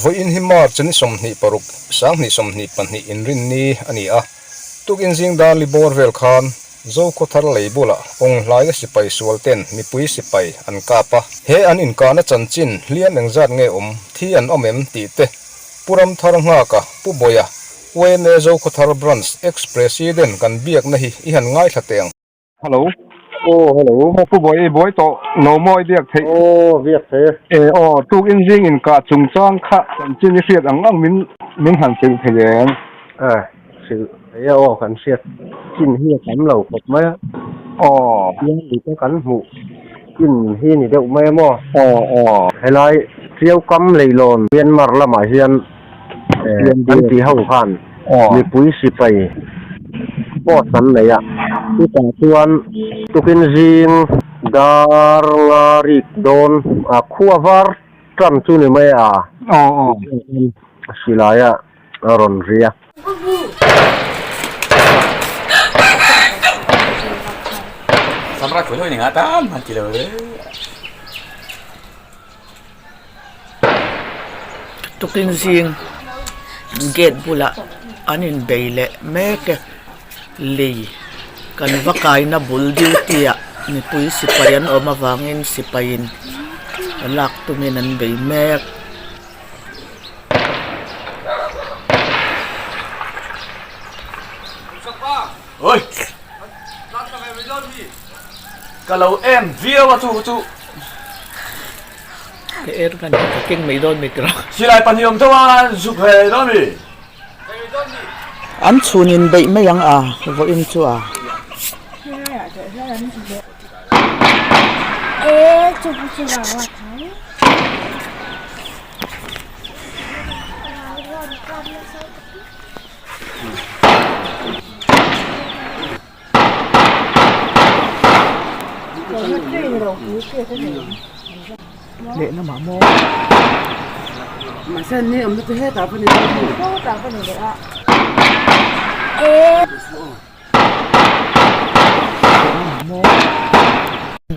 Vawiin hi March ni 26, 2022 inrinni a ni a. Tukin zing dar li bawr vel khan Zokhawthar lei bulah Awnghlaia sipai sual ten mipui sipai an kap a. He an inkahna chanchin hliam engzat nge awm, thi an awm em tih te Pu Ramthar Nghaka, Pu Bawia, YMA Zokhawthar Branch Ex-President kan biakna hi i han ngaithla teh ang. Hello. Aw hello. Aw Pu Bawi i buai tawh lo maw i biak theih? Aw biak theih e. E aw tukin zing inkah chungchang kha chanchin i hriat ang ang min min han hrilh thei em? E hrilh thei e aw kan hriat chin hi a tam lo khawp mai a. Aw. Tiang ni te kan hmuh chin hi ni deuh mai a maw? Aw aw. Helai Tiaukam Leilawn Myanmar lamah hian an ti ho khan mipui sipai post an nei a, chutah chuan tukin zing dar nga rik dawn a khua var tan chu ni mai a silai a rawn ri a. Tukin zing gate bulah an inbei leh mek e lei kan va kaina bul duty ah mipui sipai an awm avangin sipaiin lak tumin an bei mek. Ka lo em viau a chu chu. Ka er kan hi ka keng mai dawn mai tira. Silai pahnih awm deuh a zuk ve dawn mi. An chhun in beih mai ang a vawiin chu a.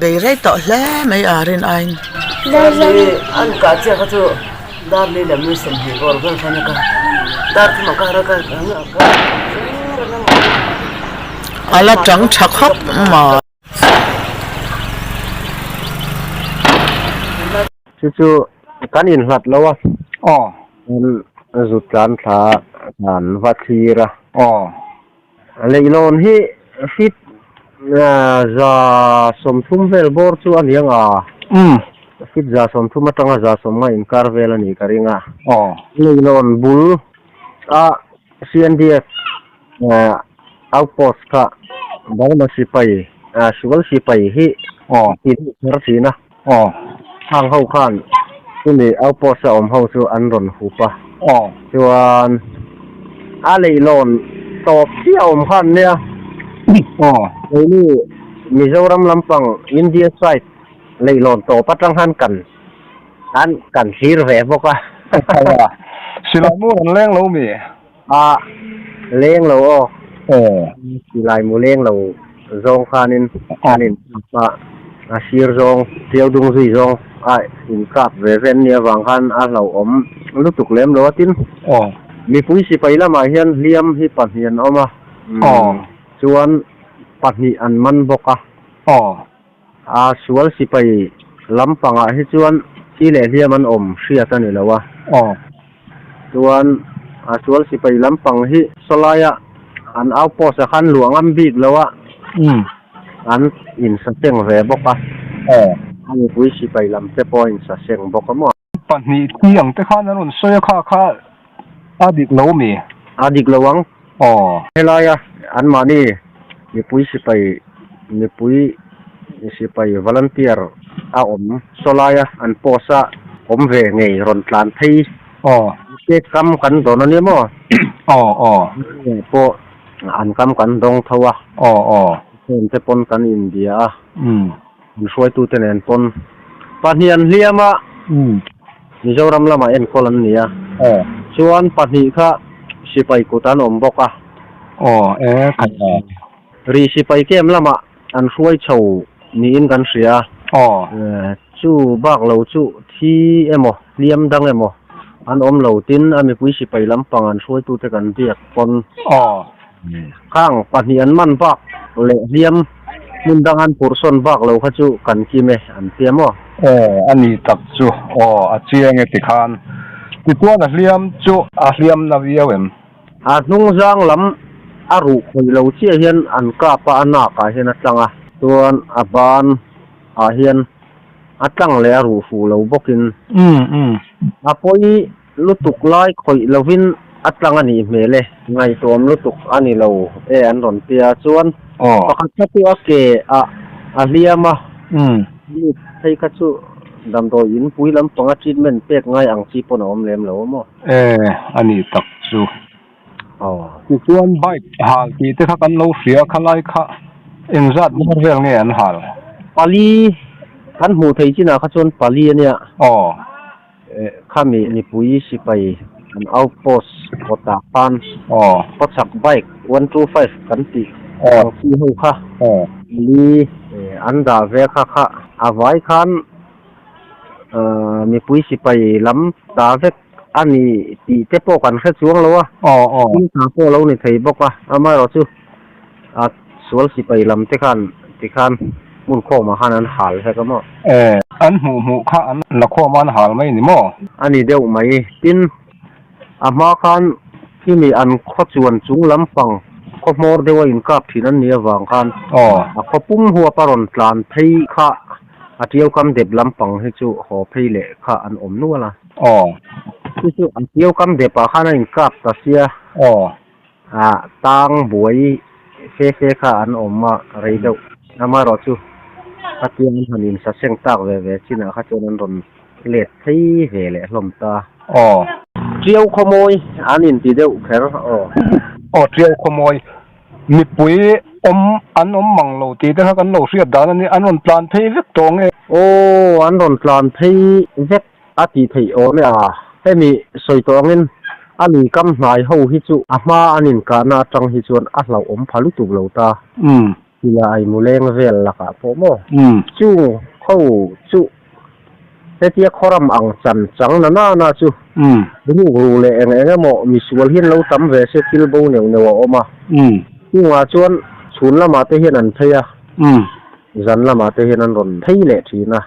Bei rei tawh hle mai a rin aiin. A la tang tha khawp mai. Chu chu kan inhlat lo a. Aw. Kan zut tlan thla kan va thlir a. Aw. Leihlawn hi fit 130 vel bawr chu a ni ang a. Umm. Fit 130 atanga 150 inkar vel a nih ka ring a. Aw. Leihlawn bul a CNDF outpost kha Burma sipai, sual sipai hi Aw. ti deuh kher thin a. Aw. Hang ho khan chumi outpost a awm ho chu an rawn hup a. Aw. Chuan a leihlawn tawp chiah awm khan nia. Aw. Keini Mizoram lampang India side leihlawn tawp atang khan kan an kan thlir ve bawk a. Aw. Silai mu an leng lo mi? A leng lo aw. Aw. Silai mu leng lo zawng khanin an inkap a, a sir zawng, tiau dung zui zawng a inkap ve ve an nih avang khan a hlauhawm lutuk lem lo a tin. Aw. Mipui sipai lamah hian hliam hi pahnih an awm a. Aw. Chuan pahnih an man bawk a. Aw. A sual sipai lampangah hi chuan thi leh hliam an awm hriat a ni lo a. Aw. Chuan a sual sipai lampang hi sawlaia an outpost ah khan luah ngam bik lo a. Umm. An insaseng ve bawk a. Aw. A mipui sipai lam te pawh a insaseng bawk a maw. Pahnih thi ang te khan an rawn sawi a kha kha a dik lo mi? A dik lo ang. Aw. Helaia anmahni mipui sipai mipui sipai volunteer a awm sawlaia an post a awm ve ngei rawn tlan phei. Aw. State kam kan dawn a nia maw? Aw aw. Pawh an kam kan dawng tho a. Aw aw. Phone te pawn kan inbia a. Umm. An hruaitute nen pawn pahnih an hliam a. Umm. Mizoram lamah enkawl an ni a. Aw. Chuan pahnih kha sipai kut an awm bawk a. Aw, e khat a. Ri sipai kem lamah an hruai chho niin kan hria. Aw. Chu bak lo chu thi emaw, hliam dang emaw An awm lo tin a mipui sipai lampang an hruaitute kan biak pawn. Khang pahnih an man bak leh hliam hmun dang an phurhsawn bak lo kha chu kan kim e an tia maw? Aw a ni tak chu aw a chiang e tikhan tichuan a hliam chu a hliam na viau em? A hnungzang lam a ruh khawih lo chiah hian an kap a a nak ah hian a tlang a chuan a ban ah hian a tlang leh a ruh fuh lo bawkin a pawi lutuk lai khawih lovin a tlang a nih hmel e. Ngaihtuam lutuk a ni lo e an rawn ti a, chuan pakhat kha chu a ke ah a hliam a, mi phei kha chu damdawi in pui lampanga treatment pek ngai ang chi pawn a awm lem lo a maw? E a nih tak chu. Tichuan bike hal tih te kha kan lo hria khalai kha engzat bawr vel nge an hal? Pali kan hmuh theih chinah kha chuan pali a nia. Khami mipui sipai an outpost kawtah khan khawchhak bike 125 kan tih ang chi ho kha pali an dah ve kha kha a vai khan mipui sipai lam ta vek a ni tih te pawh kan hre chuang lo a, thil tha pawh a lo ni thei bawk a, amaherawhchu a sual sipai lam te khan tikhan hmun khawmah khan an hal vek a maw? E, an hmuh hmuh kha an la khawm a an hal mai ni maw? A ni deuh mai. Tin, a hma khan khimi an khaw chuan chung lampang khaw hmawr deuha inkap thin an nih avang khan a khaw pum huap a rawn tlan phei kha A tiau kam dep lampang hi chu haw phei leh kha an awm nual a. Aw. Chu chu a tiau kam depah khan a inkap ta sia. Aw. A tang buai fe fe kha an awm a rei deuh. Amaherawh chu a tiang an han insaseng tak ve ve chinah kha chuan an rawn let phei ve leh hlawm ta. Aw. Tiau khawmawi an inti deuh kher aw. Aw tiau khawmawi. Mipui awm an awm mang lo tih te kha kan lo hriat dan a ni, an rawn tlan phei vek tawh nge? Aw, an rawn tlan phei vek a tih theih awm e a, hemi sawi tawh angin a lui kam hnai ho hi chu a hma an inkahna atang hi chuan a hlauhawm pha lutuk lo ta. Tila a imu leng vel lakah pawh maw? Chung ho chu Hetia khawram ang chan chang na na na chu ruk ru leh eng eng emaw misual hian lo tam ve se thil bo neuh neuh a awm a. Chungah chuan chhun lamah te hian an phei a, zan lamah te hian an rawn phei leh thin a,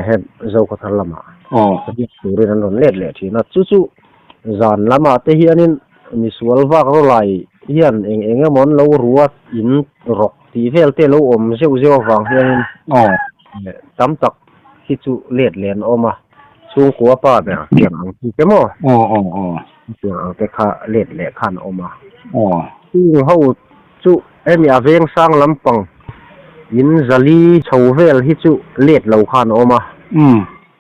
heng Zokhawthar lamah riak turin an rawn let leh thin a. Chu chu zan lamah te hianin misual vak rawlai hian eng eng emaw an lo ruat in rawk tih vel te lo awm zeuh zeuh avang hianin Tam tak hi chu let leh an awm a, chhungkua pa ber tiang ang chi te maw? Tiang ang te kha let leh kha an awm a. Chung ho chu hemi a veng sang lampang in zali chho vel hi chu let lo kha an awm a.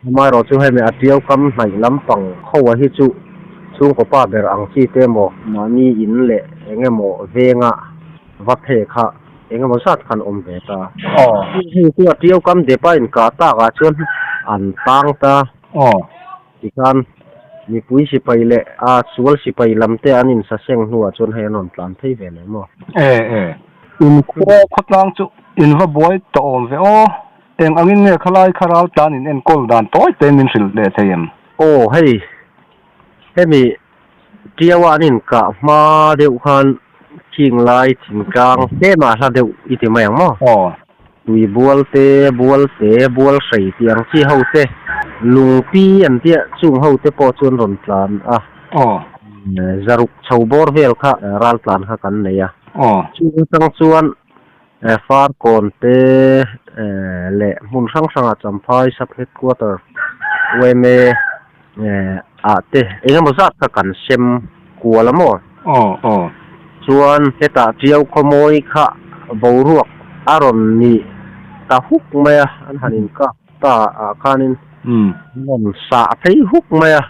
Amaherawh chu hemi a tiau kam hnaih lampang ho a hi chu chhungkaw pa ber ang chi te maw mahni in leh eng emaw venga va phe kha eng emaw zat khan awm ve ta. Hei chu a tiau kam dep a inkah tak ah chuan an tang ta. Tikhan mipui sipai leh a sual sipai lam te an insaseng hnuah chuan hei an rawn tlan phei ve leh maw? E e. In khua khawtlang chu in va buai tawh awm ve aw. Eng angin nge khalai kha ral tlan in enkawl dan tawi tein min hrilh leh thei em? Aw hei, hemi Tiaua an inkah hma deuh khan khing lai thingtlang tlemah hla deuh i ti mai ang maw? Aw. Tui bual te, bual te, bual hrei tih ang chi ho te, lungpi an tia chung ho te pawh chu an rawn tlan a. Aw. Zaruk chho bawr vel kha ral tlan kha kan nei a. Aw. Chung atang chuan Farkawn te leh hmun hrang hrangah Champhai Sub Headquarter yma ah te eng emaw zat kha kan sem kual a maw? Aw aw. Chuan hetah Tiau khawmawi kha boruak a rawn ni ta huk mai a, an han inkap ta ah khanin an rawn sah phei huk mai a.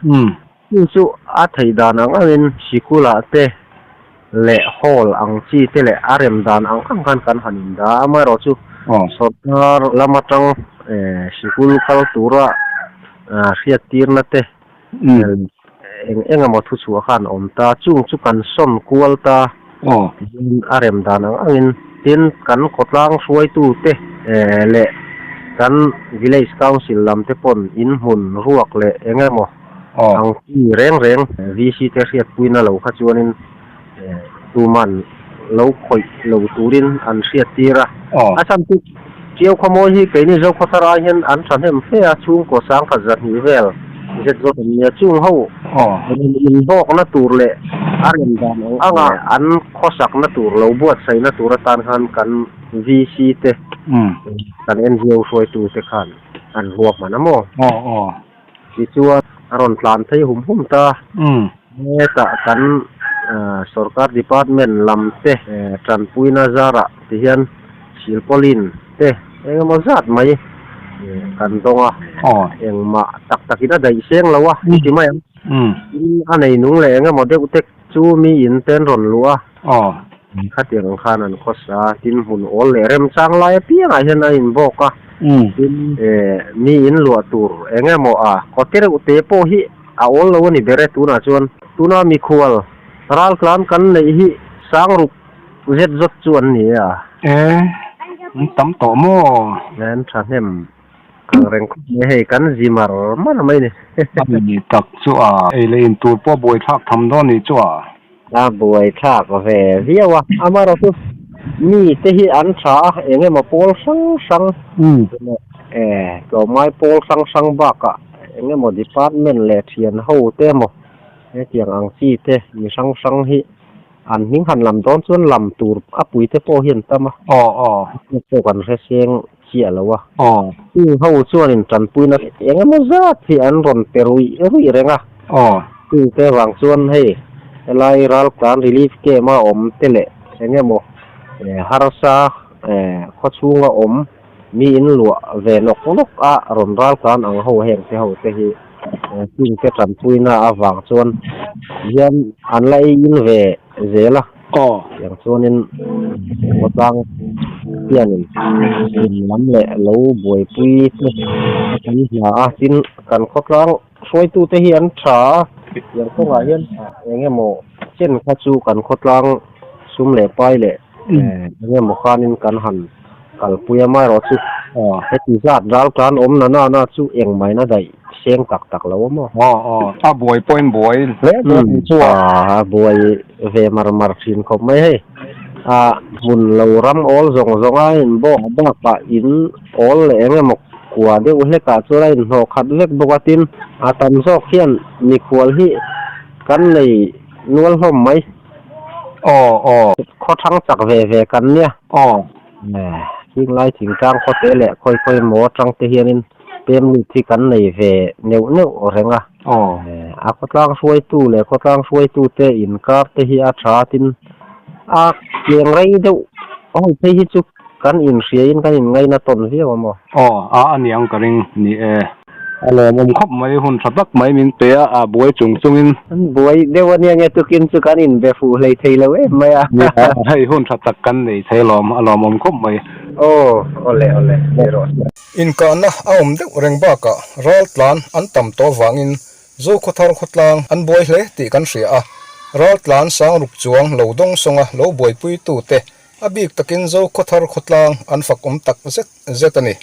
Chu chu a theih dan ang angin sikulah te leh hall ang chi te leh a rem dan ang ang khan kan han inda a, amaherawh chu sawrkar lam atang sikul kal tura hriattirna te eng eng emaw thuchhuah khan a awm ta, chung chu kan sawn kual ta tihian a rem dan ang angin tin kan khawtlang hruaitu te leh kan village council lam te pawn inhmun ruak leh eng emaw. Ang chi reng reng VC te hriatpuina lo kha chuanin tuman lo khawih lo turin an hriattir a. A chhan chu Tiau khawmawi hi keini Zokhawthar ai hian an thahnem fe a, chhungkaw sangkhat zahnih vel zet zawt an nia. Chung ho inbawkna tur leh a rem dan ang anga an khawsakna tur lo buatsaihna tur atan khan kan VC te, kan NGO hruaitute khan an ruahman a maw? Tichuan a rawn tlan phei hum hum ta. Hetah kan sorkar department lam te tanpuina zarah ti hian silpauline te eng emaw zat mai kan dawng a. Engmah tak takin a daih seng lo a ti mai ang. Tin a nei nung leh eng emaw deuh te chu mi in te an rawn luh a. Khatiang ang khan an khawsa a, tin hmun awl leh remchang lai apiangah hian a inbawk a, tin mi in luah tur eng emaw a kaw te reuh te pawh hi a awl lo a ni ber e tunah chuan. Tuna mikhual raltlan kan neih hi sangruk zet zawt chu an ni e a. E, an tam tawh maw? An thahnem Ang reng khawp mai hei kan zi mar mar mai ni. A ni tak chu a, ei leh in tur pawh buai thlak tham dawn ni chu a. A buai thlak ve viau a, amaherawh chu mi te hi an tha a, eng emaw pawl hrang hrang e tlawmngai pawl hrang hrang bakah eng emaw department leh thian ho te emaw hetiang ang chi te mi hrang hrang hi An hming han lam dawn chuan lam tur a puite pawh hi an tam a. Aw aw. Pawh kan hre seng chiah lo a. Aw. Chung ho chuanin tanpuina eng emaw zat hi an rawn pe ruih ruih reng a. Aw. Chungte vang chuan hei helai raltlan relief camp a awm te leh eng emaw harsa khawchhunga awm mi in luah ve nawk nawk a rawn raltlan ang ho heng te ho te hi chungte tanpuina avang chuan hian an la ei in ve zel a. Aw. Tiang chuanin khawtlang hianin in lam leh lo buaipui te kan hna a, tin kan khawtlang hruaitute hi an tha a, tiang kawngah hian eng emaw chen kha chu kan khawtlang sum leh pai leh eng emaw khanin kan han kalpui a, amaherawh chu heti zat ral tan awm na na na chu engmah in a daih seng tak tak lo a maw? Aw aw, a buai pawhin buai hle dawn a nih chu a. A buai ve mar mar thin khawp mai hei. A hmun lo ram awl zawng zawng a inbawk bakah in awl leh eng emaw kua deuh hlekah chuan a inhnawh khat vek bawk a, tin a tam zawk hian mikhual hi kan nei nual hlawm mai. Aw aw. Khaw thang chak ve ve kan nia. Aw. Chinglai thingtlang khawte leh khawi khawi maw atang te hianin pem lut hi kan nei ve neuh neuh reng a. Aw. A khawtlang hruaitu leh khawtlang hruaitute inkar te hi a tha tin a keng rei deuh ho phei hi chu kan inhriain kan inngaina tawn viau a maw. Aw a aniang ka ring ni e. A lawmawm khawp mai, hun tha tak mai min pe a, a buai chung chungin. An buai deuh a nia nge tukin chu kan inbe fuh hlei thei lo em mai a. Nia, hei hun tha tak kan nei thei alawm, a lawmawm khawp mai. Aw, awle awle, ni rawh se. Inkahna a awm deuh reng bakah raltlan an tam tawh avangin Zokhawthar khawtlang an buai hle tih kan hria a, raltlan sangruk chuang lo dawng sawnga lo buaipuitute a bik takin Zokhawthar khawtlang an fak awm tak zet zet a ni.